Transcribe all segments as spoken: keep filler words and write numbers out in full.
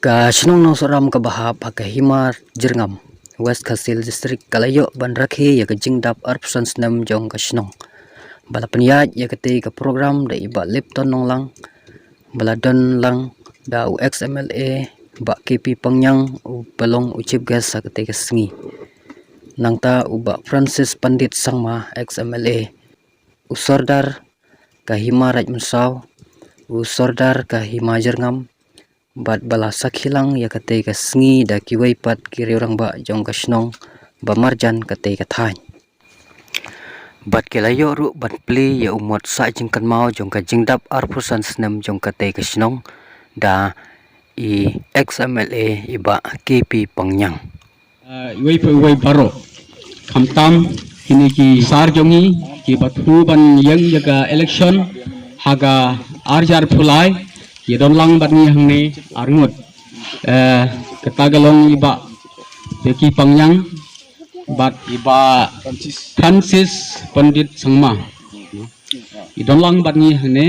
Ka shnong Nongsohram kaba hap ha ka Hima Jyrngam, West Khasi Hills District, ka la ïoh ban rakhe ïa ka jingdap arphew san snem jong ka shnong. Ba la pynïaid ïa katei ka program da i Bah Lipton Nonglang, ba la don lang da u ex M L A Bah K P Pangniang, uba long u chief guest ha katei ka sngi. Nangta u Bah Francis Pandit Sangma, ex M L A, u Sordar ka Hima Raid Mynsaw, u Sordar ka Hima Jyrngam, bad ba la sakhi lang ïa katei ka sngi da kiwei pat ki riew rangbah jong ka shnong ba marjan katei ka thaiñ. Bad ki la ïoh ruh ban plie ïa u mot sah jingkynmaw jong ka jingdap arphew san snem jong katei ka shnong da i ex M L A i Bah K P Pangniang. Ah, iwei pa iwei baroh. Khamtam kine ki sar jong ngi kiba thmu ban ïeng ïa ka election ha ka ar hajar arphew lai, ki don lang bad ngi hangne arngut. Eh, kata ka long i Bah K P Pangniang bad i Bah Francis Pandit Sangma. I don lang bad ngi hangne,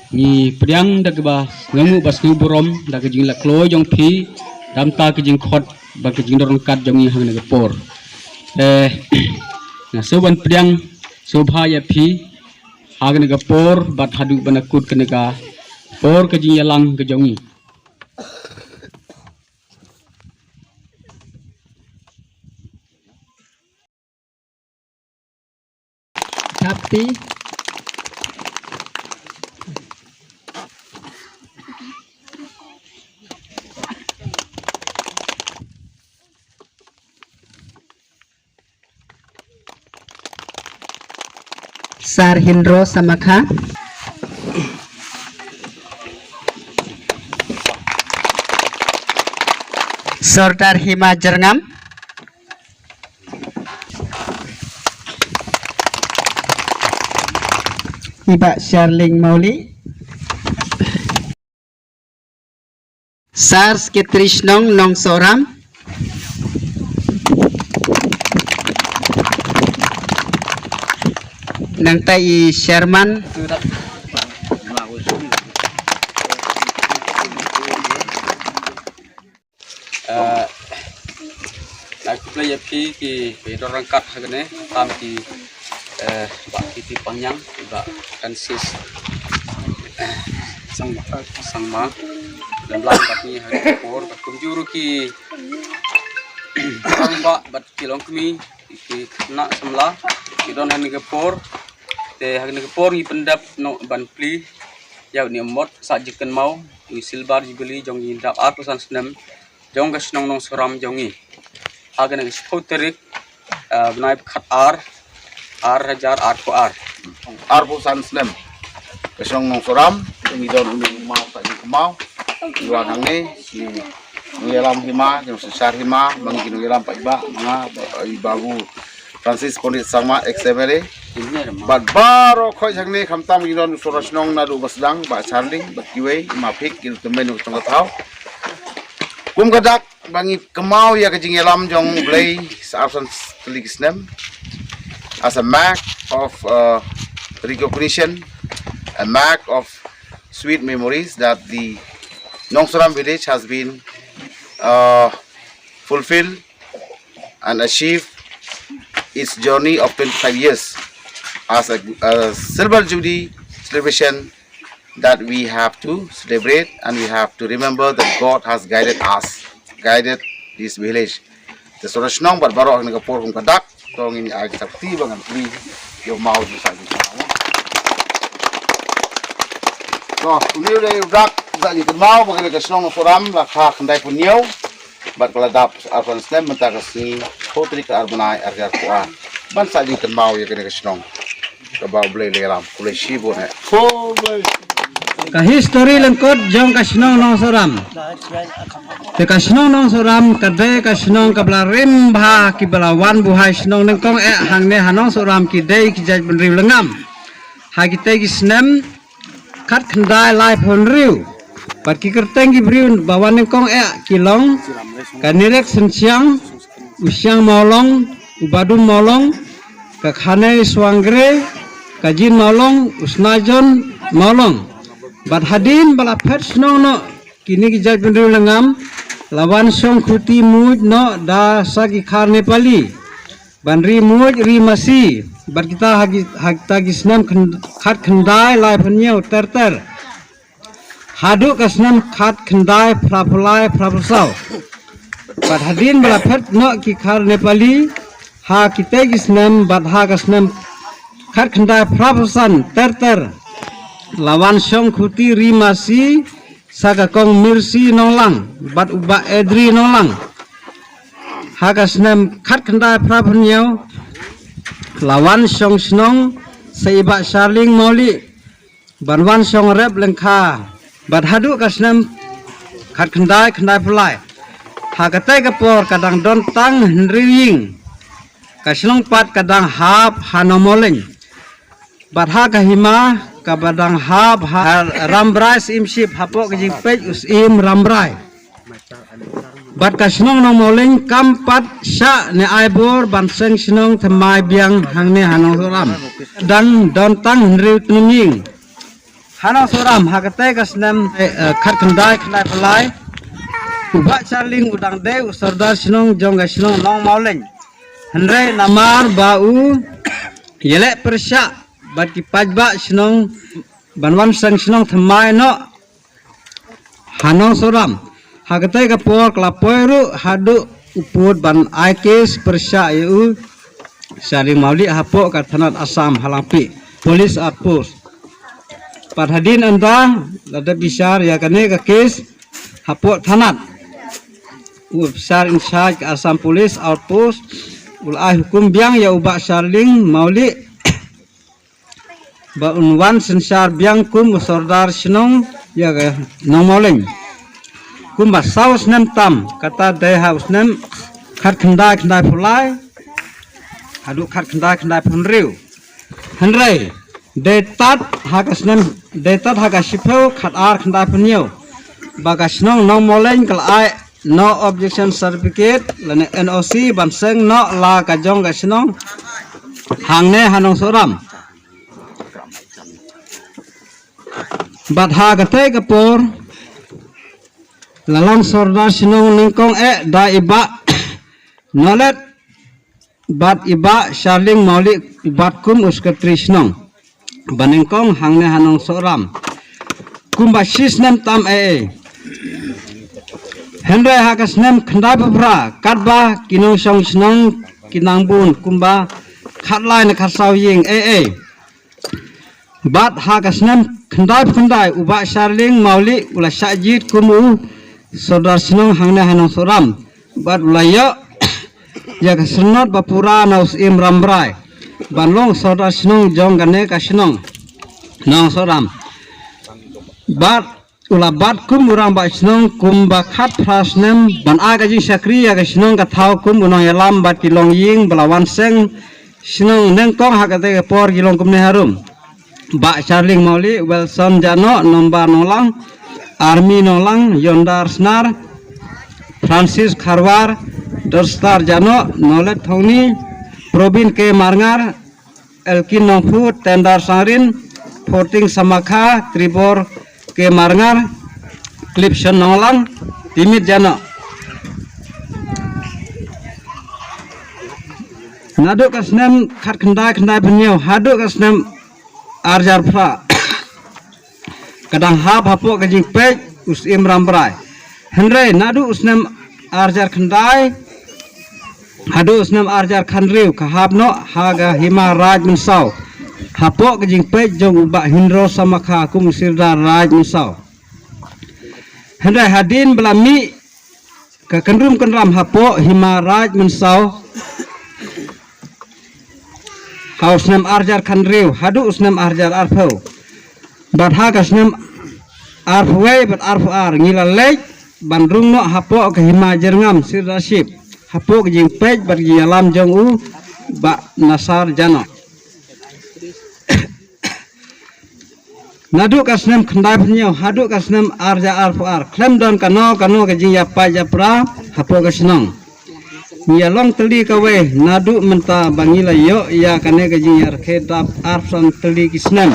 ngi pdiang da kaba sngewnguh ba sngewburom da ka jingïakhun jong phi, da ka jingkhot bad ka jingdon ryngkat jong ngi hangne ka por. Eh, nga sngewbha ban pdiang sngewbha ïa phi hangne ka por bad haduh ban kut kane ka por ka jingïalang ka jong ngi. Chapti. Sar Hindro Samakha. Sordar Hima Jyrngam. I Bah Sharling Mawlieh. Sar Secretary Shnong Nongsohram. Nangta i Chairman. Eh, nga ai khublei ïa phi ki, ki don ryngkat ha kane, tam ki, eh, Bah K P Pangniang, Bah Francis, eh, Sangma, Sangma, don lang bad ngi ha kane ka por, bad kumjuh ruh ki rangbah bad ki longkmie, ki khynnah samla, ki don ha kane ka por, te ha kane ka por ngi pyndep noh ban plie ïa une u mot sah jingkynmaw, u Silver Jubilee jong ngi dap arphew san snem jong ka shnong Nongsohram jong ngi. Ha kane ka shiphew tarik, eh, bnai ba khatar, ar hajar arphew ar. Arphew san snem ka shnong Nongsohram jong ngi don une u mot sah jingkynmaw. Ïa hangne ki nongïalam hima, ki nongsynshar hima, ma ngi ki nongïalam paidbah, ma nga, i Bah Francis Pandit Sangma, ex M L A. Bad baroh khoit hangne khamtam ki don u Sordar Shnong naduh ba sdang, Bah Sharling, bad kiwei, i Ma Phik, ki tymmen u tong ka thaw. Kum ka dak ba ngi kynmaw ïa ka jingïalam jong U Blei sha arphew san tylli ki snem, as a mark of, uh, recognition, a mark of sweet memories that the Nongsohram village has been, uh, fulfilled and achieved its journey of twenty-five years as a, a silver jubilee celebration that we have to celebrate and we have to remember that God has guided us, guided this village. Te Sordar Shnong bad baroh ha kane ka por kum ka dak, to ngin ai ka sakti ba ngan plie ïa u maw jong sa jong sa. To, une u dei u dak sa jingkynmaw ba kane ka shnong Nongsohram la kha khyndai phew hynñiew bad ka la dap arphew san snem mynta ka sngi, shiphew tarik ka ar bnai ar hajar arphew ar. Ban sa jingkynmaw ïa kane ka shnong. Kaba U Blei u la ïalam, U Blei shibun eh. Ka history lyngkot jong ka shnong Nongsohram. Te ka shnong Nongsohram ka dei ka shnong kaba la rim bha, kiba la wan buhai shnong nyngkong eh hangne ha Nongsohram ki dei ki jaitbynriew lyngngam. Ha kitei ki snem khatkhyndai laiphew hynriew. Bad ki kyrteng ki briew ba wan nyngkong eh ki long ka Nirek Synsiang, u Siang Mawlong, u Badum Mawlong, ka Khanei Swangre, ka Jin Mawlong, u Snajon Mawlong. Bad hadien ba la phet shnong noh Kine ki jaitbynriew lyngngam la wan shong khuti muid noh da sa ki khar Nepali ban ri muid ri masi bad kita ha ki, ha kita ki snem khyn-, khatkhyndai laiphew hynñiew ter ter haduh ka snem khatkhyndai phraphew lai phraphew saw. Bad hadien ba la phet noh ki khar Nepali ha kitei ki snem bad ha ka snem khatkhyndai phraphew san ter ter la wan shong khuti ri masi sa ka kong Mirsi Nonglang bad u Bah Edri Nonglang. Ha ka snem khatkhyndai phraphew hynñiew la wan shong shnong sa i Bah Sharling Mawlieh ban wan shong rep lyngkha bad haduh ka snem khatkhyndai khyndaiphew lai. Ha katei ka por ka dang don tang hynriew ïing. Ka shnong pat ka dang hap ha Nongmawlein. Bad ha ka hima kaba dang hap ha Rambrai Syiemship hapoh ka jingpeit u Syiem Rambrai. Bad ka shnong Nongmawlein kam pat shah ne ai bor ban seng shnong thymmai biang hangne ha Nongsohram. Dang don tang hynriew tnum ïing. Ha Nongsohram ha katei ka snem, eh, eh, khatkhyndai khyndaiphew lai. U Bah Sharling u dang dei u sordar shnong jong ka shnong Nongmawlein. Hynrei namar ba u ïaleh pyrshah bad ki paidbah shnong ban wan seng shnong thymmai noh ha Nongsohram. Ha katei ka por ka la poi ruh haduh u pud ban ai kes pyrshah ïa u Sharling Mawlieh hapoh ka thanat Assam ha Langpih Police Outpost. Pat hadien ynda la dep bishar ïa kane ka kes hapoh thanat, u officer in charge ka Assam Police Outpost u la ai hukum biang ïa u Bah Sharling Mawlieh ba un wan synshar biang kum u sordar shnong ïa ka Nongmawlein. Kumba saw snem tam, kata dei ha u snem khatkhyndai khyndaiphew lai haduh khatkhyndai khyndaiphew hynriew. Hynrei dei tad ha ka snem, dei tad ha ka shiphew khatar khyndaiphew hynñiew ba ka shnong Nongmawlein ka la ai no objection certificate lane N O C ban seng noh la ka jong ka shnong hangne ha Nongsohram. Bad ha katei ka por la long sordar shnong nyngkong eh da i Bah Nonglait bad i Bah Sharling Mawlieh bad kum u sekretari shnong. Ba nyngkong hangne ha Nongsohram kumba shi snem tam eh eh. Hynrei ha ka snem khyndaiphew phra katba ki nongshong shnong ki nang bun kumba khatlai ne khatsaw ïing eh eh. Bad ha ka snem khyndaiphew khyndai u Bah Sharling Mawlieh u la shah jied kum u sordar shnong hangne ha Nongsohram. Bad u la ïoh ïa ka syrnod ba pura na u Syiem Rambrai ban long sordar shnong jong kane ka shnong Nongsohram. Bad u la bat kum u rangbah shnong kumba khatphra snem ban ai ka jingshakri ïa ka shnong ka thaw kum u nongïalam bad ki longïing ba la wan seng shnong nyngkong ha katei ka por ki long kumne harum: Bah Sharling Mawlieh, Wilson Janoh, Nombar Nonglang, Army Nonglang, Yondar Snar, Francis Kharwar, Dorstar Janoh, Nonglait Thongni, Probin K Marngar, Elkin Nongphu, Tendar Sangrin, Phorting Samakha, Tribor K Marngar, Clipson Nonglang, Timit Janoh. Naduh ka snem khatkhyndai khyndaiphew hynñiew haduh ka snem arjar phra ka dang hap hapoh ka jingpeit u Syiem Rambrai. Hynrei naduh u snem arjar khyndai haduh u snem arjar khathynriew ka hap noh ha ka hima Raid Mynsaw hapoh ka jingpeit jong u Bah Hynro Samakha kum u Sirdar Raid Mynsaw. Hynrei hadien ba la mih ka kynrum kynram hapoh hima Raid Mynsaw ha u snem arjar khathynriew haduh u snem arjar arphew bad ha ka snem arphew wei bad arphew ar ngi la leit ban rung noh hapoh ka hima Jyrngam Sirdarship hapoh ka jingpeit bad ka jingïalam jong u Bah Nasar Janoh. Naduh ka snem khyndaiphew hynñiew haduh ka snem arjar arphew ar khlem don kano kano ka jingïapait ïapra hapoh ka shnong. Ngi ïa long tylli kawei naduh mynta ba ngi la ïoh ïa kane ka jingïarakhe dap arphew san tylli ki snem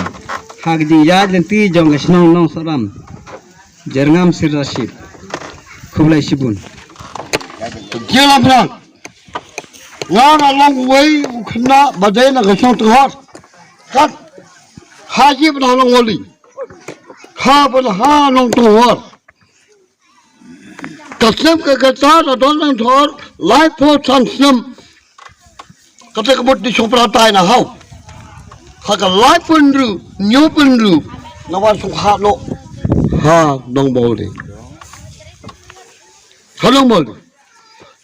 ha ka jingïaid lynti jong ka shnong Nongsohram. Jyrngam Sir Rashid. Khublei shibun. Jylla Phrang. Nga nga long uwei u khynnah ba dei na ka shnong Tnghor. Kat ha ji ba na long wali. Ha ba na ha long Tnghor. Ka snem ka kata da don lang thor lai phew san snem. Kata ka mut di sopra tai na hau. Ha ka lai pynru, nyu pynru. Na wan suk ha no. Ha nong bol di. Ha nong bol di.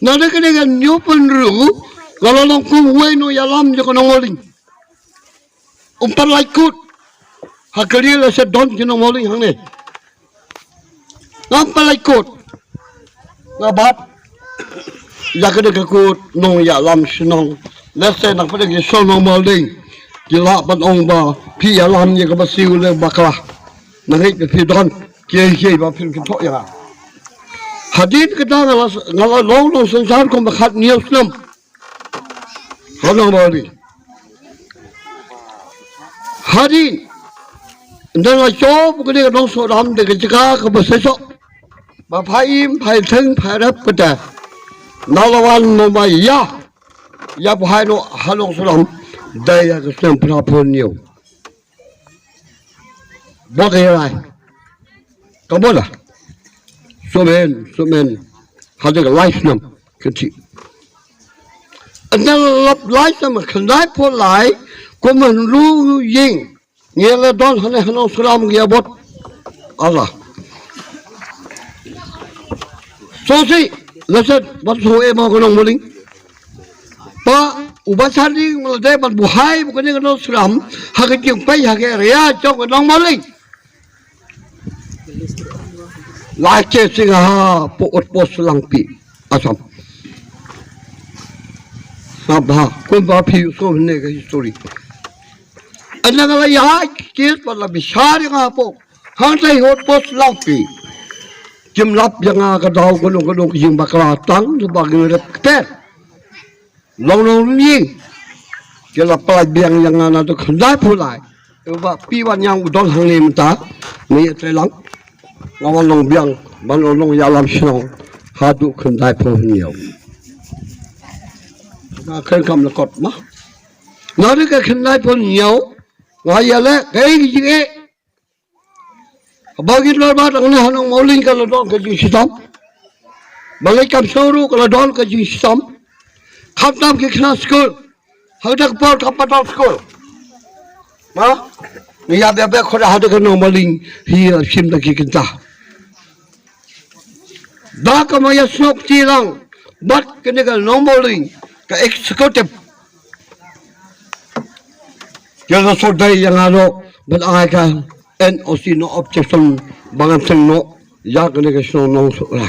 Na de ka de ka nyu pynru. Ka la long kum wei no ya lam jo ka nong bol di. Um pan lai kut. Ha ka ri la se don ki nong mawling hangne. Ngam pan lai kut. Nga bat. Ya ka de ka kut nong ya lam shnong. Lese nang pada ki shnong nong mawling. Ki la ban ong ba phi ya lam ya ka ba siu le bakla. Nang ik phi don. Ki ki ba phi ki thok ya. Hadin ka da nga la nga la long long sansar ko ba khat niu snem. Hanang bari. Hari. Ndang la chop kene ka nong Sohram de ka jaka ka ba sesok. Ba phai im, phai theng, phai rep kata. Na la wan mo ba ya. Ya phai no hanong Sohram. Dai ya ka snem phra pon yo. Bot ya lai. Ka bot la. Somen, somen. Hade ka lai snem. Kati. Anda lap lai snem khyndai phew lai. Ko man lu ying. Ngi la don hane hanong Sohram ngi bot. Allah. So si, la set, bot so e ma ko nong Mawling. Pa, u ba sari, ma la de, bot buhai, bu kane ka nong Sohram, ha ka jingpei, ha ka area, jong ka nong Mawling. Lai ke singa ha, po ot po Langpi, Assam. Sab ha, kun ba phi so ne ka history. Anda nga la ya, kes pa la bishar nga po. Hang tai hot po Langpi. Jim lap ya nga ka dau kono kono ka jing bakla tang, tu ba ngi rep kter. Long long ni. Ke la pala biang yang na tu khyndai phew lai. Ba pi wan yang u don hangne mynta. Ni ya trai lang. Nga wan long biang ban long long ya lam shnong. Hadu khyndai phew hynñiew. Nga kren kam la kot ma. Nga ri ka khyndai phew hynñiew. Nga ya le kai ki jing e. Ba gin lor ba dang ne hanong Mawling ka la don ka jingshitom. Ba lei kam suru ka la don ka jingshitom. Kham tam ki khna skul. Hak dak por ka patal skul. Ha? Ni ya bia bia khoda hada ka nong Mawling hi shim da ki kinta. Da ka ma ya snok ti lang. Bat kene ka nong Mawling ka executive. Kila so dai yang ano ban ai ka N O C no objection bangan seng no ya kene ka sno nong so la.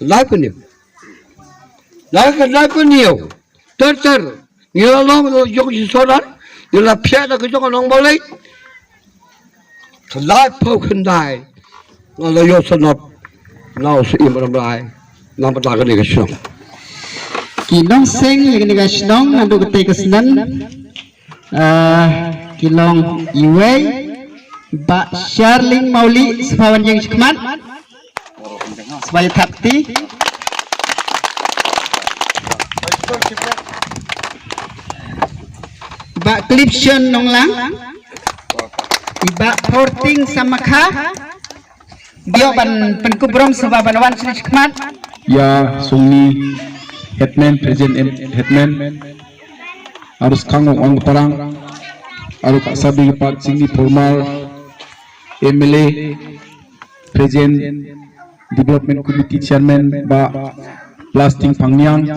Lai pun yo. Lai ka lai pun yo. Ter ter. Ngi la long lo jong si solar. Ngi la pia da ka jong nong Mawling. Ka lai pau khyndai. Nga la yo sanot. Nau si im ram lai. Nang pata kene ka sno. Ki nong seng ya kene ka shnong nang do kete ka snan. Ah, ki long iwei ba Sharling Mauli sba wan jingshikmat. Sba ya thap ti. Ba Clipson Nonglang. Iba Porting Samakha. Dio ban pynkup burom sba ban wan sha khmat. Ya sungni headman present em headman. Arus kang ong parang. Arus ka sabi part singni formal M L A present development committee chairman ba Lasting Pangniang.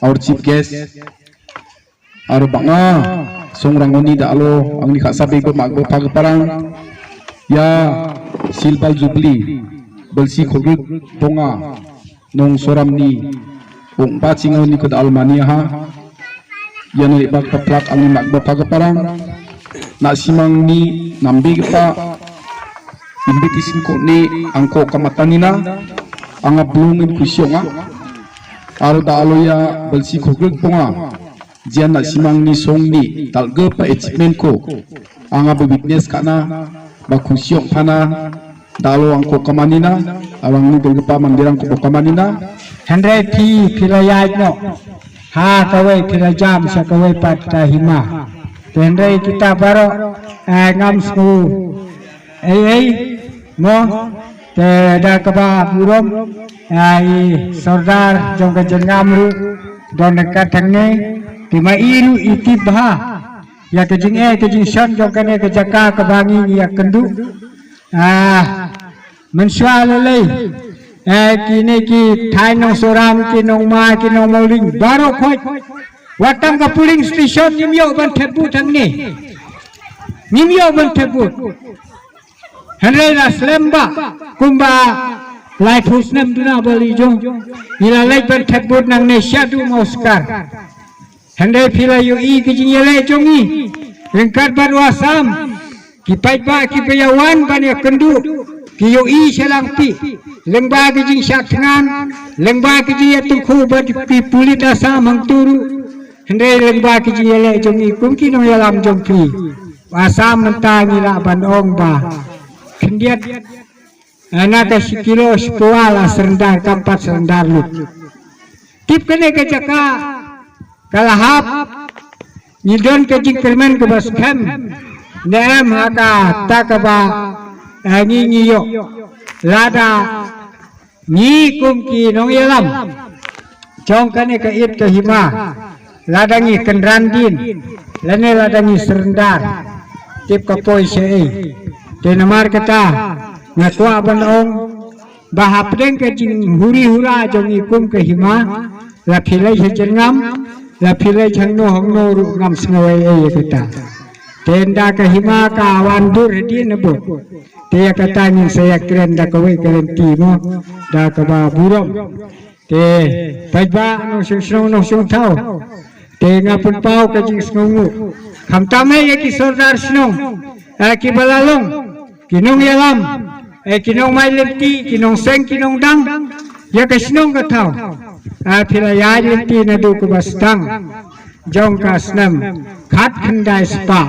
Our chief guest. Aro banga songrangoni da alo angni khasa bego magbo pagparang ya silver jubilee belsi khogik bonga nong soramni ong pachingoni ko da almani ha ya nari bak paplak angni magbo pagparang na simangni nambi pa invitation ko ni angko kamatanina anga blung in kusyonga aro da alo ya belsi khogik bonga Jian na simang ni song ni talge pa achievement ko anga ba witness kana ba khusyong phana Talo ang ko kamanina, awang ni gilgapa mandirang ko kamanina. Hynrei phi phi la ïaid noh ha kawei, phi la jam sha kawei pat ka hima. Te hynrei kita baroh, eh, ngam sngew ei ei mo, te da kaba burom, eh, i sordar jong ka jingngam ruh don ka tang ne, te ma i ruh i tip bha ïa ka jingeh ka jingshon jong kane ka jaka kaba ngi ngi ïa kynduh. Ah, mynshuwa lei lei, eh, kine ki thaiñ Nongsoram, ki Nongma, ki Nongmawlyng baroh khoit. Wat tang ka polling station ngim ïoh ban thep vote hangne. Ngim ïoh ban thep vote. Hynrei la slem ba kumba laiphew snem duna ba la jong, ngi la leit ban thep vote nangne shaduh Mawskar. Hynrei phi la ïohi ka jingïaleh jong ngi ryngkat bad u Assam. Ki paidbah kiba ïa wan ban ïa kynduh ki ïohi sha lang phi, lyngba ka jingshah thngan, lyngba ka jingïatyngkhuh bad ki pulit Assam hangto ruh. Hynrei lyngba ka jingïaleh jong ngi kum ki nongïalam jong phi, Assam mynta ngi lah ban ong ba khyndiat, eh, na ka shi kilo shi phew la surrender, kam pat surrender lut. Tip kane ka jaka ka la hap, ngi don ka jingkyrmen kaba skhem ne em ha kata kaba, eh, ngi ngi ïoh. Lada ngi kum ki nongïalam jong kane ka it ka hima, lada ngi kynran dien lane lada ngi surrender, tip ka poi shaei. Te namar kata nga kwah ban ong ba hapdeng ka jinghuri hura jong ngi kum ka hima, la phi leit ha jyrngam, la phi leit hangno hangno ruh ngam sngew ei ei ïa kata. Te ynda ka hima ka wan dur hadien na bud, te ïa kata ngin sa ïakren da kawei ka lynti mo, da kaba burom. Te paidbah nongshong shnong nongshong thaw, te nga pynpaw ka jingsngewnguh khamtam eh ïa ki sordar shnong, eh, kiba la long ki nongïalam, eh, ki nongmai lynti, ki nongseng, ki nongdang ïa ka shnong ka thaw. Eh, phi la ïaid lynti naduh kaba sdang jong ka snem khatkhyndai spah,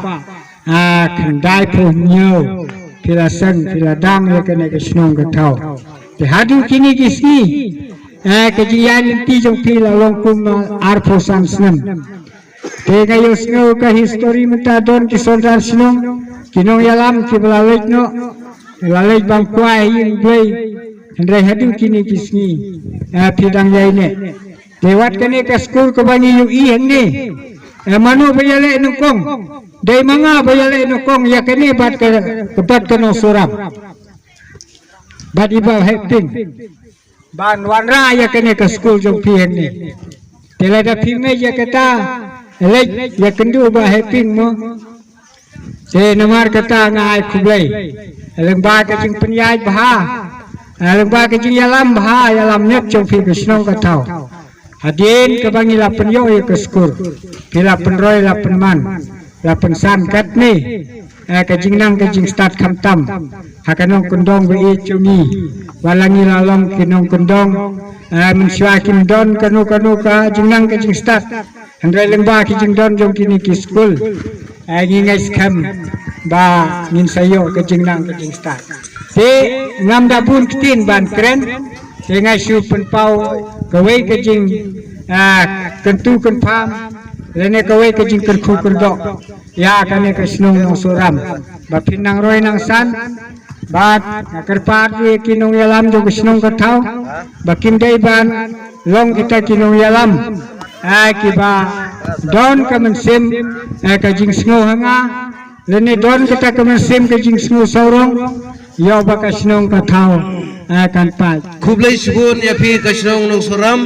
ah, khyndai phew hynñiew, phi la seng phi la dang ïa kane ka shnong ka thaw. Te haduh kine ki sngi, eh, ka jingïaid lynti jong phi la long kum arphew san snem. Te nga ïohsngew ka history mynta don ki sordar shnong, ki nongïalam kiba la leit noh, la leit ban kwah ha ïing Blei. Hynrei haduh kine ki sngi, eh, phi dang ïaineh. Te wat kane ka skul kaba ngi ïohi hangne, eh, mano ba ïaleh nyngkong? Dei ma nga ba ïaleh nyngkong ïa kane bad ka, ka bad ka Nongsoram bad i Bah Heping ban wanrah ïa kane ka skul jong phi hangne. Te lada phi mih ïa kata, leit ïa kynduh Bah Heping mo. Te namar kata nga ai khublei lyngba ka jingpynïaid bha, lyngba ka jingïalam bha ïalam miat jong phi ka shnong ka thaw. Hadien kaba ngi la pynïoh ïa ka skul, phi la pynroi, la pynman, la pynsan katne, eh, ka jingnang ka jingstad khamtam ha ka nongkyndong ba ïeit jong ngi. Wat la ngi la long ki nongkyndong, eh, mynshuwa kim don kano kano ka jingnang ka jingstad, hynrei lyngba ki jingdon jong kine ki skul, eh, ngi ngeit skhem ba ngin sa ïoh ka jingnang ka jingstad. Te ngam da bun ktien ban kren, te nga shu pynpaw kawei ka jing, ah, kyntu kynpham lane kawei ka jingkyrkhu kyrdoh ïa kane ka shnong Nongsoram, ba phin nang roi nang san. Bad nga kyrpad ïa ki nongïalam jong ka shnong ka thaw ba kim dei ban long kita ki nongïalam, eh, kiba don ka mynsiem, eh, ka jingsngew ha nga, lane don kata ka mynsiem ka jingsngew sawrong, ïoh ba ka shnong ka thaw, eh, kan paid. Khublei shibun ïa phi ka shnong Nongsoram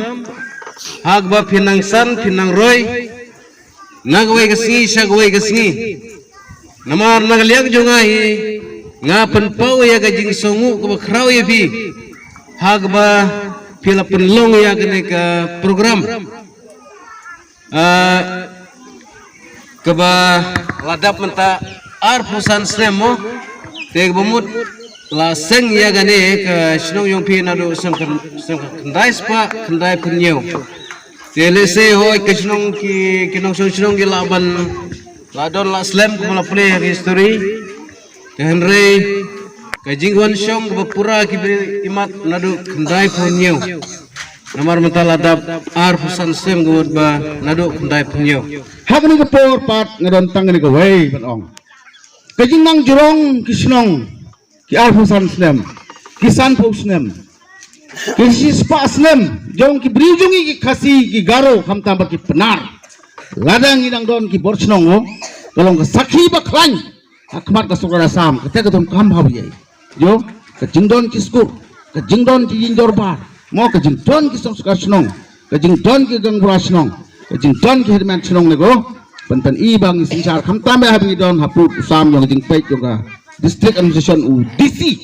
ha kaba phi nang san phi nang roi na kawei ka sngi sha kawei ka sngi. Namar na ka liang jong nga hi nga pynpaw ïa ka jingsngewnguh kaba khraw ïa phi ha kaba phi la pynlong ïa kane ka program. Ah, kaba la dap mynta arphew san snem mo, te kaba mut la seng ïa kane ka shnong jong phi naduh snem khyndai spah khyndai phew hynñiew. Te lehse hooid ka shnong ki, ki nongshong shnong ki lah ban la don la slem kumba la pule ha ka history. Te hynrei Ka jingwan shong kaba pura ki bri imat naduh khyndai phew hynñiew. Namar mynta la dap arphew san snem ka mut ba naduh khyndai phew hynñiew. Ha kane ka por pat nga don tang kane kawei ban ong. Ka jingnang jrong ki shnong ki arphew san snem, ki sanphew snem, ki shispah snem jong ki briew jong ngi ki Khasi ki Garo khamtam bad ki Pnar. Lada ngi dang don ki bor shnong, ka long ka sakhi ba khlaiñ ha khmat ka sorkar Assam, kata ka donkam ha bajai. Jo, ka jingdon ki skur, ka jingdon ki jingdorbar, mo, ka jingdon ki sorkar shnong, ka jingdon ki gaonbura shnong, ka jingdon ki hyrmen shnong ne ko. Pynban i ba ngi synshar khamtam ba ha ba ngi don ha pud u sam jong ka jingpeit jong ka district administration, u D C,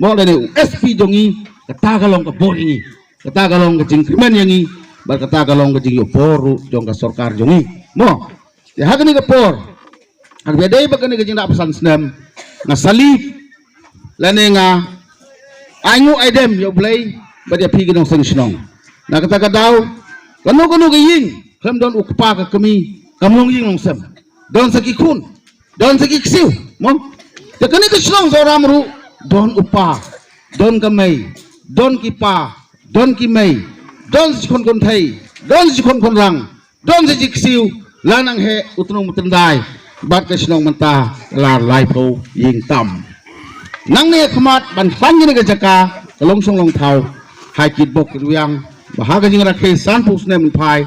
mo, lane u S P jong ngi. Kata ka long ka bor jong ngi, kata ka long ka jingkyrmen jong ngi, bad kata ka long ka jingïoh bor ruh jong ka sorkar jong ngi, mo. Te ha kane ka por, ha kaba dei ba kane ka jingdap san snem, nga salib lane nga ai nguh ai dem ïa U Blei bad ïa phi ki nongseng shnong. Na kata ka daw, kano kano ka ïing khlem don u kpa ka kmie kam long ïing long sem. Don sa ki khun, don sa ki ksiew, mo. Te kane ka shnong Zoram ruh don u pa, don ka mei, don ki pa, don ki mei, don sa ki khun kynthei, don sa ki khun kynrang, don sa ki ksiew, la nang heh u tnum u tyndai, bad ka shnong mynta la laiphew ïing tam. Nangne khmat ban khlaiñ ïa kane ka jaka ka long shong long thaw, ha ki bok ki rwiang, ba ha ka jingrakhe sanphew snem phai,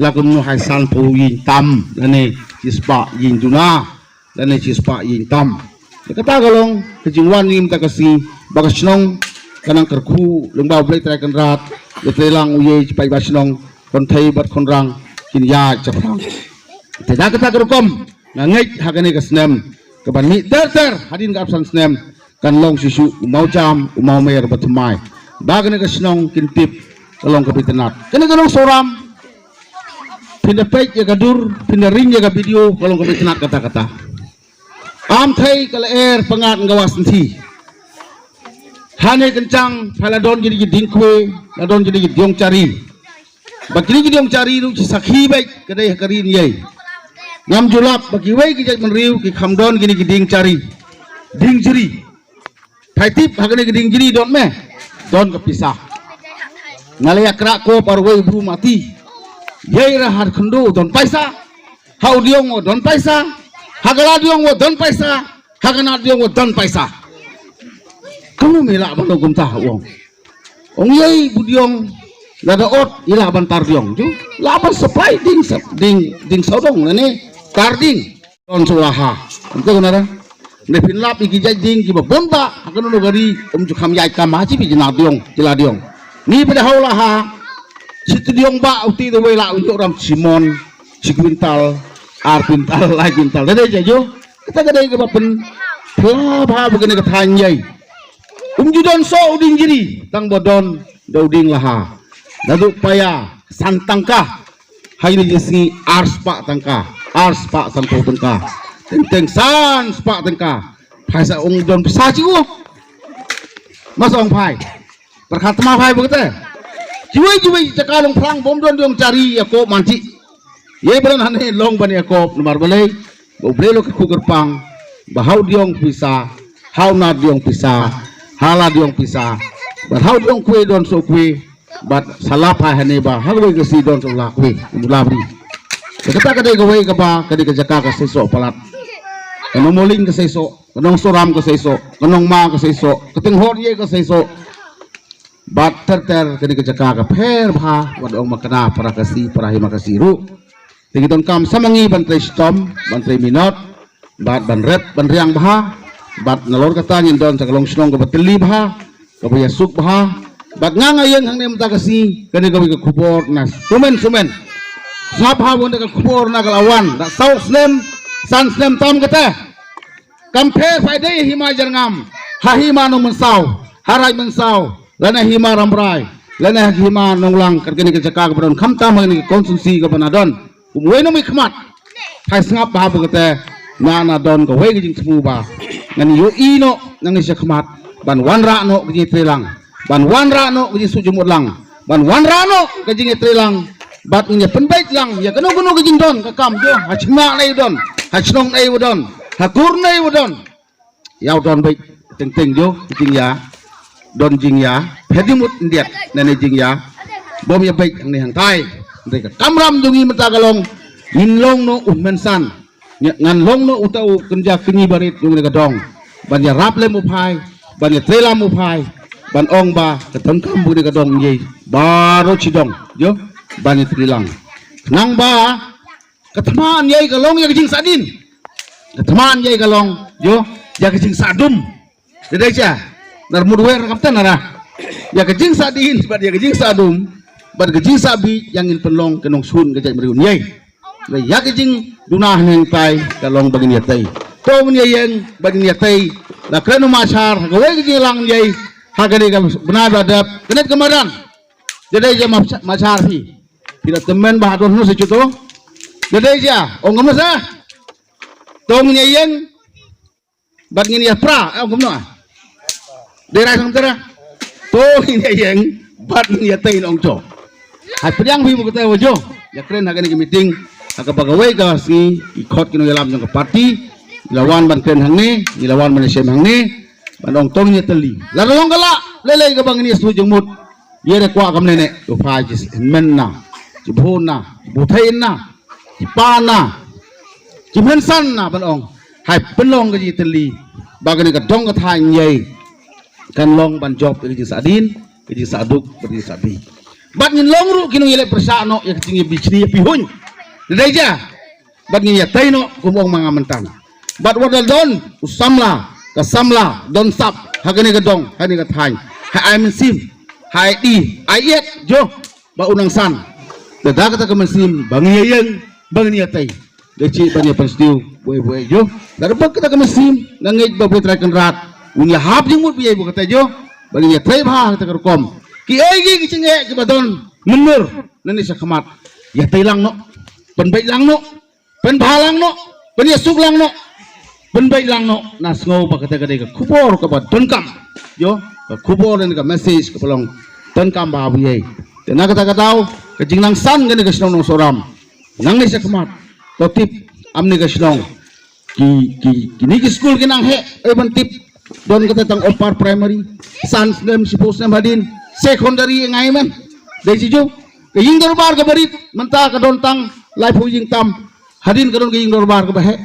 la kumno hai sanphew ïing tam, lane shispah ïing duna, lane shispah ïing tam. Kata ka long ka jingwan ïing ta ka sngi, ba ka shnong ka nang kyrkhu lyngba U Blei Trai Kynrad, U Blei Trai Lang, u ïeit paidbah shnong, kynthei bad kynrang kin ïaid shaphrang. Te da kata ka rukom, nga ngeit ha kane ka snem kaban mih ter ter hadien ka arphew san snem, kan long shisha u mawjam, u mawmer ba thymmai. Ba kane ka shnong kin tip ka long kaba itynnad. Kane ka nong Sohram, phin da peit ïa ka dur, phin da ring ïa ka video, ka long kaba itynnad katta katta. Am thei ka lyer pyngngad nga wa synthi. Hane kynjang pha la don kine ki dieng kwai, la don kine ki dieng jari. Ba kine ki dieng jari ruh ki sakhi beit ka dei ha ka ri India. Ngam ju lap ba kiwei ki jaitbynriew ki kham don kine ki dieng jari, dieng jri. Phai tip ha kane ka dieng jri don me, don ka pisa. Nga la ïakra ko par wei bru mati. Ïa ra ha khyndew don paisa, ha u dieng wa don paisa, ha ka la dieng wa don paisa, ha ka na dieng wa don paisa. Kamu me lah ban long kumta, u ong. Ong ïa i bu dieng lada ot i lah ban tar dieng ju, lah ban supply dieng sep, dieng, dieng sawdong lane tar dieng. Don shu laha. Ynda kane ra, ne phin lap ïa ki jait dieng kiba bun ba ha kano kano ka ri, um ju kham ïaid kam ha shi phi jina dieng, jila dieng. Ngi phi da hau laha, shi tu dieng ba u ti da wei lah u ïoh ram shi mon, shi kwintal, ar kwintal, lai kwintal. Da dei ja ju. Kata ka dei kaba pynphla bha ba kane ka thaiñ ïai. Um ju don soh u dieng jri, tang ba don da u dieng laha. Naduh paia san tangka, ha kine ki sngi ar spah tangka, ar spah sanphew tangka, teng teng san spah tangka. Phai sa ong don pisa jiwo. Mas ong phai. Pyrkhat ma phai ba kata. Jiwei jiwei jaka long phlang bom don dieng jari ïa ko man ji. Ïa ba don hane long ban ïa kop namar balei. Ba u Blei lo ka kyrpang, ba ha u dieng pisa, ha u na dieng pisa, ha la dieng pisa, ba ha u dieng kwai don soh kwai, bad sa lap ha hane ba ha kawei ka sngi don soh la kwai, u la bri. Kata ka dei kawei kaba, ka dei ka jaka ka seisoh palat. Ka nong Mawlyng ka seisoh, ka nong Sohram ka seisoh, ka nong Ma ka seisoh, ka Tynghor ïa ka seisoh. Bad ter ter kane ka jaka ka pher bha, wat ong ma kane para Khasi, para Hima Khasi ruh. Te ngi donkam sa ma ngi ban trei shitom, ban trei minot, bad ban rep, ban riang bha, bad nalor kata ngin don sa ka long shnong kaba tylli bha, kaba ïasuk bha, bad nga nga ïeng hangne mynta ka sngi, kane kawei ka khubor na sumen sumen. Sngap bha bun da ka khubor na ka la wan, da saw snem, san snem tam kata. Kam pher pha dei ha hima Jyrngam, ha hima Nongmynsaw, ha Raid Mynsaw, lane hima Rambrai, lane ha hima Nonglang, kat kane ka jaka kaba don khamtam ha kane ka constituency kaba na don. Kum wei nong mih khmat. Phai sngap bha ba kata na na don kawei ka jingthmu ba ngan ïohi noh nangne sha khmat ban wanrah noh ka jingtreilang. Ban wanrah noh ka jingsuk jingmut lang. Ban wanrah noh ka jingïatreilang. Bad ngin ïa pynbeit lang ïa kano kano ka jingdon ka kam jong, ha shnong nei u don, ha shnong nei u don, ha kur nei u don. Ïa u don beit. Teng teng jo, jingïa, don jingïa, phet jingmut ndiat, nane jingïa, bom ïa bek hangne hangtai. Dei ka kamram jong ngi mynta ka long, ngin long noh u hynmen san. Ngan long noh uta u kynja kñi barit jong kane ka dong. Ban ïarap lem u phai, ban ïatreilang u phai, ban ong ba ka donkam bun kane ka dong ïa baroh shi dong, jo, ban ïatreilang. Khnang ba ka thma ïa ka long ïa ka jingsahdien. Ka thma ïa ka long, jo, ïa ka jingsahdum. Dei dei sha. Nar mut wer kam tan nara. Ïa ka jingsahdien bad ïa ka jingsahdum bad ka jingsahbi ïa ngin pynlong ka nongshun ka jaitbynriew ïa. Ïa ka jingduna hynrei tai ka long ba ngin ïatei. To ngin ïeng ba ngin ïatei. La kren u Mashar ha kawei ka jingïalang ïa ha kane ka bnai ba dep. Kane ka madan. Dei dei sha Mashar hi. Phi la tymmen ba hadon hnu sa chuto. Dei dei sha. Ong kam sa. To ngin ïeng. Bad ngin ïa pra, eh, ong kumno ah. Dei rai sang tera. To ngin ïa ïeng bad ngin ïa tei nong cho. Hai pdiang phi mo kata wa jo. Ïa kren ha kane ka meeting. Ha kaba kawei ka sngi i khot ki nongïalam jong ka party. Ngi la wan ban kren hangne, ngi la wan ban shem hangne. Ban ong to ngin ïa teli. La long ka la, lei lei kaba ngin ïa sngewthuh jingmut. Ïa re kwah kam ne ne. U phai jis men na. Jibhun na. Buthai na. Ki pa na, ki mynsan na ban ong. Hai pynlong ka jingteli ba kane ka dong ka thaiñ ïa kan long ban jop ïa ka jingsahdien, ka jingsahduk, ka jingsahbi. Bad ngin long ruh ki nongïaleh pyrshah noh ïa ka jingïabi chni ïabi huñ. Dei ja. Bad ngin ïatei noh kum ong ma nga mynta. Bad wat la don u samla, ka samla don sap ha kane ka dong, ha kane ka thaiñ. Ha ai mynsiem, ha ai di, ai iet jo. Ba u nang san. Da da kata ka mynsiem ba ngi ïa ïeng ba ngi ïa tei. Da chi ba ngi ïa pynstiew buai buai jo. Da da ba kata ka mynsiem nga ngeit ba buai Trai Kynrad un ïa hap jingmut ba ïa ba kata jo. Ba ngi ïa tei ba ha kata ka rukom. Ki ei ki ki chingeh ki ba don mynmur na ni sa khmat. Ïa tei lang noh. Pynbeit lang noh. Pynbha lang noh, pynïasuk lang noh, pynbeit lang noh, na sngew ba kata ka dei ka khubor kaba donkam. Yo, ka khubor ne ka message kaba long donkam ba baieit. Te na kata ka daw, ka jingnang san kane ka shnong Nongsohram. Nangne sha khmat, to tip, amne ka shnong. Ki, ki, kine ki skul ki nang heh, eh ban tip. Don kata tang upper primary, san snem, shiphew snem hadien, secondary ngai men. Dei shi ju, ka ïing dorbar kaba rit, mynta ka don tang, laiphew ïing tam, hadien ka don ka ïing dorbar kaba heh.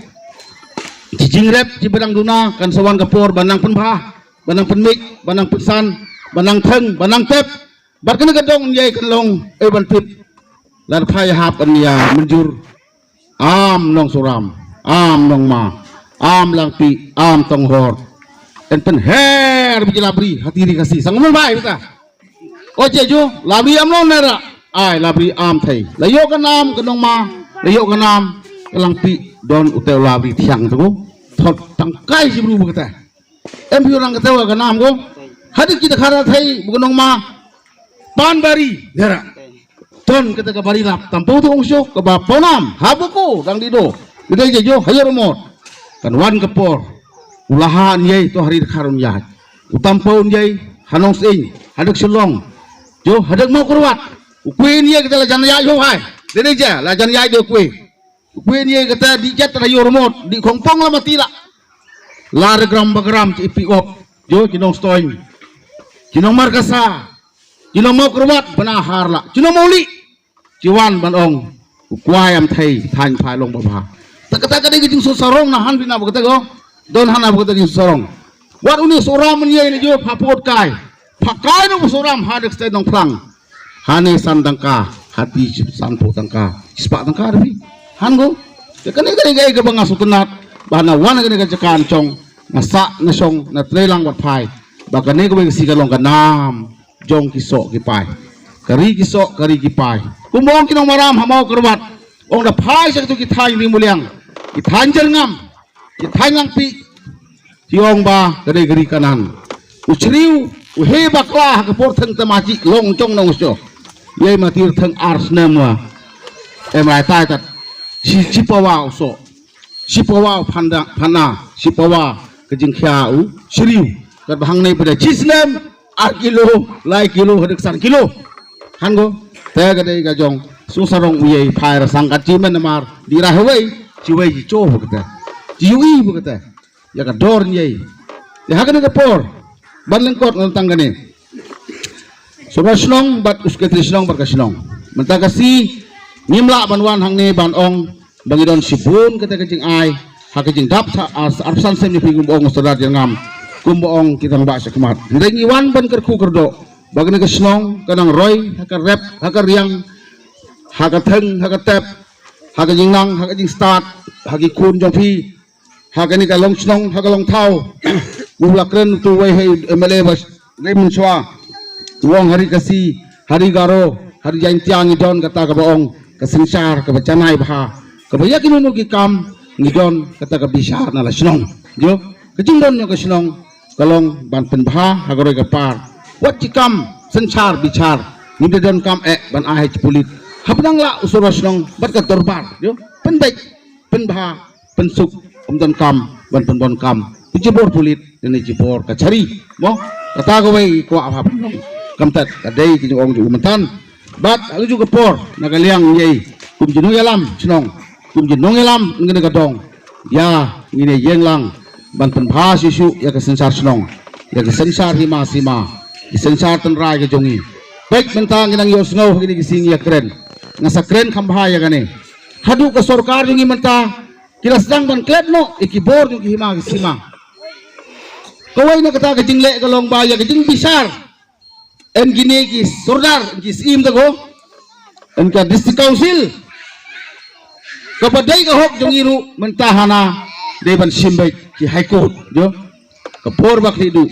Shi jingrep, shi ba dang duna, kan sa wan ka por, ba nang pynbha, ba nang pynmih, ba nang pynsan, ba nang theng, ba nang tep. Bad kane ka dong ïa kan long, eh ban tip. Lada phai hap kan ïa mynjur. Am Nongsohram, am Nongma, am Langpih, am Tonghor. En pynher biji Labri, hati ri Khasi. Sang mun bai bita. O che ju, Labri am long nera. Ai, Labri am thei. La ïoh ka nam, ka Nongma, la ïoh ka nam, ka Langpih, don u teu Labri thiang tu. Thot tangkai shi bru bita. Em phi orang kata wa ka nam ko. Hadi kita khara thei, bu ka Nongma. Pan bari, nera. Ton kata ka bari lap, tampu tu ong sho, kaba ponam, ha buku, dang di do. Kita je jo, hayo remot. Kan wan ka por. Ulahan yei to hari kharun yai. U tampu yei, hanong sing, hadak Shillong. Jo, hadak mau kurwat. U kuin yei kita la jan yai jo hai. Dede je, la jan yai de kui. Kuen ye kata di jat ra yor mot, di khongpong la mati la. La re gram ba gram ci ipi op, jo ci nong stoin. Ci nong markasa, ci nong mau kerwat bana har la. Ci nong mau li, ci wan ban ong. U kwai am thei, thain phai long ba bha. Ta kata kata ki jing su sarong na han bina ba kata go. Don han ba kata jing su sarong. Wat uni sura men ye ni jo pha pot kai. Pha kai no sura ha dek state nong plang. Hane san tangka, hati san pho tangka. Spa tangka ri. Han go. Te kane kane kai ka banga sutenat. Ba na wan kane ka jakan chong. Na sa na shong na trelang wat phai. Ba kane ko bang si ka long ka nam. Jong ki sok ki pai. Kari ki sok kari ki pai. Kumbong ki nong maram ha mau kerwat. Ong da phai sa tu ki thain ri muliang. Ki thain jerngam. Ki thain langpi. Ki ong ba ka dei gari kanan. U chriu, u he bakla ha ka por theng tamachi long chong nong sho. Yei matir theng ar snem wa. Em rai tai tat. Si si pawa u so. Si pawa u phanda phana. Si pawa ka jingkhia u chriu. Kat bahang nei pada chi snem. Ar kilo, lai kilo, hadik san kilo. Han go, te ka dei ka jong, sung sarong u yei, phai ra sang kat chi men namar, di ra hewei, chi wei chi cho bu kata. Chi yu i bu kata. Ya ka dor nyei. Te ha kane ka por ban lyngkot ngan tang kane. Sngewbha shnong bad u Secretary shnong bad ka shnong. Mynta ka sngi ngim lah ban wan hangne ban ong ba ngi don shibun kata ka jingai ha ka jingdap sa ar san sem ni phi kumba ong u Sordar Jyrngam, kumba ong ki rangbah shakhmat. Hynrei ngi wan ban kyrkhu kyrdoh ba kane ka shnong ka nang roi ha ka rep, ha ka riang, ha ka theng, ha ka tep, ha ka jingnang, ha ka jingstad, ha ki khun jong phi, ha kane ka long shnong, ha ka long thaw. U la kren tu wei hei M L A ba rem mynshwa. Wong hari Khasi, hari Garo, hari Jaintia ngi don kata kaba ong ka synshar kaba janai bha, kaba ïa kino kino ki kam ngi don kata ka bishar na la shnong. Jo, ka jingdon jong ka shnong ka long ban pynbha ha ka roi ka par. Wat ki kam synshar bishar ngim da don kam eh ban ai ha ki pulit. Hap nang lah u surwa shnong bad ka dorbar, jo, pynbeit, pynbha, pynsuk, ym don kam ban pynbon kam. Ki jibor pulit ne jibor kachari. Mo, kata kawei kwah hap. Kam tat ka dei ki jong ong ju myntan. Bad ha ka juh ka por na ka liang ngi kum ji nongïalam shnong, kum ji nongïalam ngi ne ka dong. Ïa, ngi ne ïeng lang ban pynbha shisha ïa ka synshar shnong, ïa ka synshar hima sima, ïa ka synshar tynrai ka jong ngi. Peit mynta ngi nang ïohsngew ha kine ki sngi ïa kren. Nga sa kren kham bha ïa kane. Haduh ka sorkar jong ngi mynta ki la sdang ban klet noh ïa ki bor jong ki hima ki sima. Kawei na kata ka jingleh ka long ba ïa ka jingbishar, en kine ki sordar, en ki syiem ta ko, en ka district council, kaba dei ka hok jong ngi ruh mynta hana dei ban shim beit ki High Court, jo. Ka por ba khlieh duh,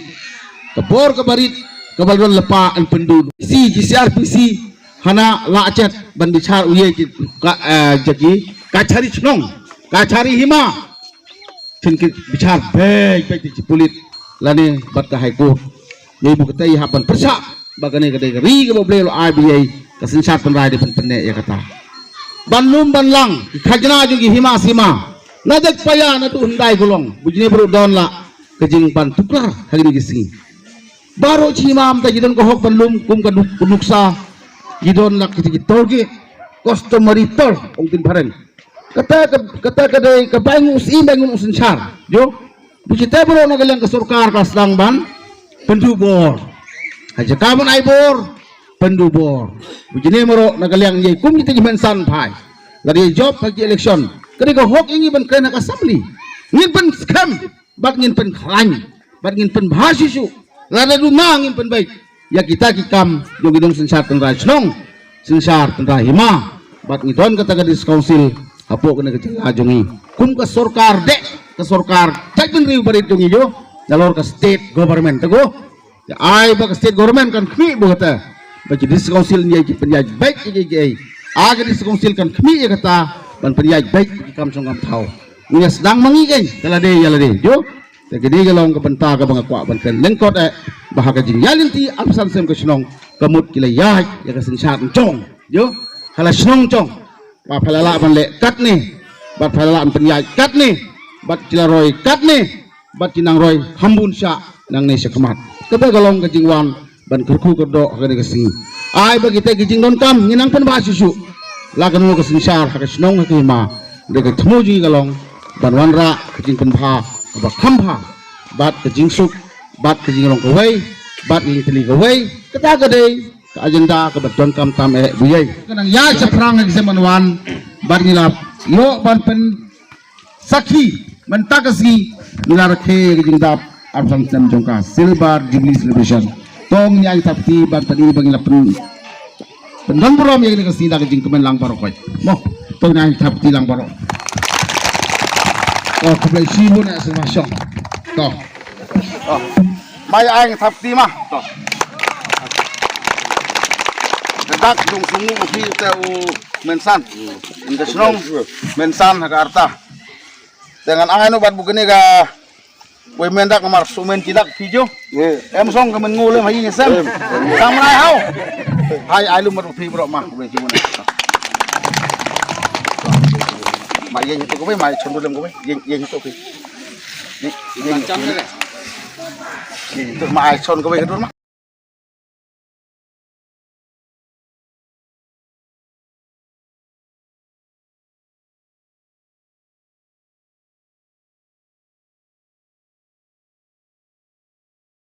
ka por kaba rit, kaba la don lypa, en pynduh. Si ki C R P C hana la chet ban bishar u ïa ki ka, eh, jaki kachari shnong, kachari hima. Kin ki bishar beit beit ki pulit lane bad ka High Court. Ïa, bad kata ïa hap ban pyrshah ba kane ka dei ka ri kaba U Blei u la ai ba ïa ka synshar tynrai dei ban pynneh ïa kata. Ban lum ban lang ki khajna jong ki hima sima, na dek paia naduh hyndai ka long, bad jine baroh don la ka jingban tuklar ha kine ki sngi. Baroh shi hima mynta ki don ka hok ban lum kum ka nuk-, nuksa, ki don la ki, ki toll gate, customary toll, ong ktien phareng. Kata ka, kata ka dei ka bai ngut u syiem, bai ngut u synshar. Jo, bad kita baroh na ka liang ka sorkar ka sdang ban pynduh bor. Ha jaka ban ai bor, pynduh bor. Bad jine baroh na ka liang ïa kum kita ki mynsan phai, la dei jop ha ki election, ka dei ka hok ïa ngi ban kren ha ka assembly. Ngin pynskhem bad ngin pynkhlaiñ bad ngin pynbha shisha. Lada duna ngin pynbeit ïa kita ki kam jong ki nongsynshar tynrai shnong, synshar tynrai hima, bad ngi don kata ka district council hapoh kane ka jylla jong ngi. Kum ka sorkar dei ka sorkar jaitbynriew barit jong ngi, jo, nalor ka state government, te ko. Ïa, ai ba ka state government kan khmih bha kata ba ki district council ne ki pynïaid beit ki, ki, ki, ai. Ai ka district council kan khmih ïa kata ban pynïaid beit ki kam shong kam thaw. Ngi ïa sdang ma ngi kein, ka lade ïa lade, jo. Te kane ka long ka bynta kaba nga kwah ban kren lyngkot eh, ba ha ka jingïaid lynti arphew san snem ka shnong, ka mut ki la ïaid ïa ka synshar jong, jo, ha la shnong jong. Ba pha la lah ban leh katne, bad pha la lah ban pynïaid katne, bad ki la roi katne, bad ki nang roi kham bun shah nangne shakhmat. Kata ka long ka jingwan ban kyrkhu kyrdoh ha kane ka sngi. Ai ba kita ki jingdonkam ngi nang pynbha shisha. La kano ka synshar ha ka shnong ha ka hima, dei ka thmu jong ngi ka long ban wanrah ka jingpynbha kaba kham bha, bad ka jingsuk, bad ka jinglong kawei, bad ka jingtylli kawei. Kata ka dei ka agenda kaba donkam tam eh, baieit. Ka nang ïaid shaphrang exam ban wan, bad ngi la ïoh ban pynsakhi mynta ka sngi ngi la rakhe ka jingdap arphew san snem jong ka Silver Jubilee Celebration. To ngin ïaid thap kti ban pyni ba ngi la pyn, pyndon burom ïa kane ka sngi da ka jingkmen lang baroh kawei. Mo, to ngin ïaid thap kti lang baroh. To, khublei shibun eh, sngewbha shong. To. To. Mai ai thap kti ma. To. Ka dak dong sungu u phi te u Mynsan. Ïa ka shnong Mynsan ha ka rta. Te ngan ai noh bad bad kane ka wei myndak namar shu mynti dak phi jo. Em song ka mynngul em ha ïing sem. Em. Tang mynai hau. Hai, ai lum bad u phi bro ma. Wei ki mun. Ma ïeng tu ko wei, ma ïeng tu ko wei. Ïeng, ïeng tu ko wei. Ïeng, ïeng tu ko wei. Ïeng tu ma ai son ko wei ka dur ma.